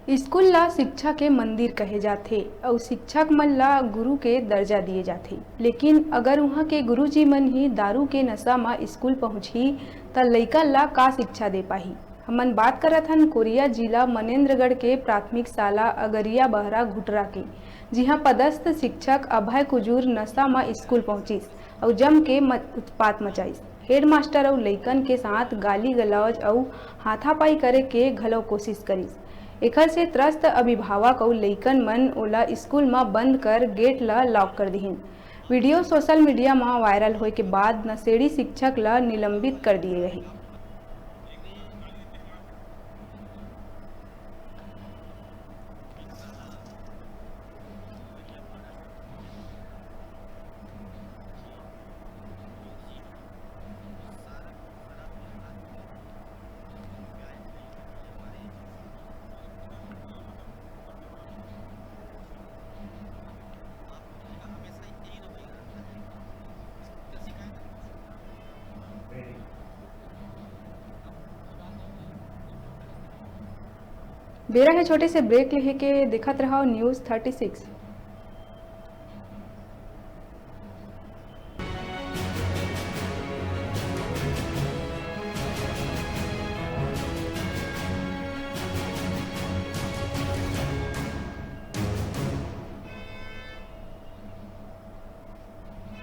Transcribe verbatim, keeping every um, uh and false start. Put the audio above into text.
School ला शिक्षा के मंदिर कहे जाथे अउ शिक्षक मन ला गुरु के दर्जा दिए जाथे, लेकिन अगर उहाँ के गुरुजी मन ही दारू के नशा म स्कूल पहुँचही, त लइका ला का शिक्षा दे पाही? हमन बात करत हन कोरिया जिला मनेंद्रगढ़ के प्राथमिक शाला अगरिया बहरा घुटरा के, जिहाँ पदस्थ शिक्षक अभय कुजूर नशा म स्कूल पहुँचिस अउ जम के म-, उत्पात मचाइस। हेडमास्टर अउ लइकन के साथ गाली गलौज अउ हाथापाई करे के घलो कोशिश करिस। एखर से त्रस्त अभिभावक अउ लइकन मन ओला स्कूल म बंद कर गेट ल लॉक कर दिहिन। वीडियो सोशल मीडिया म वायरल होए के बाद नशेड़ी शिक्षक ल निलंबित कर दिए गए। बेरा हे छोटे से ब्रेक लेहे के, देखत रहो न्यूज़ थर्टी सिक्स।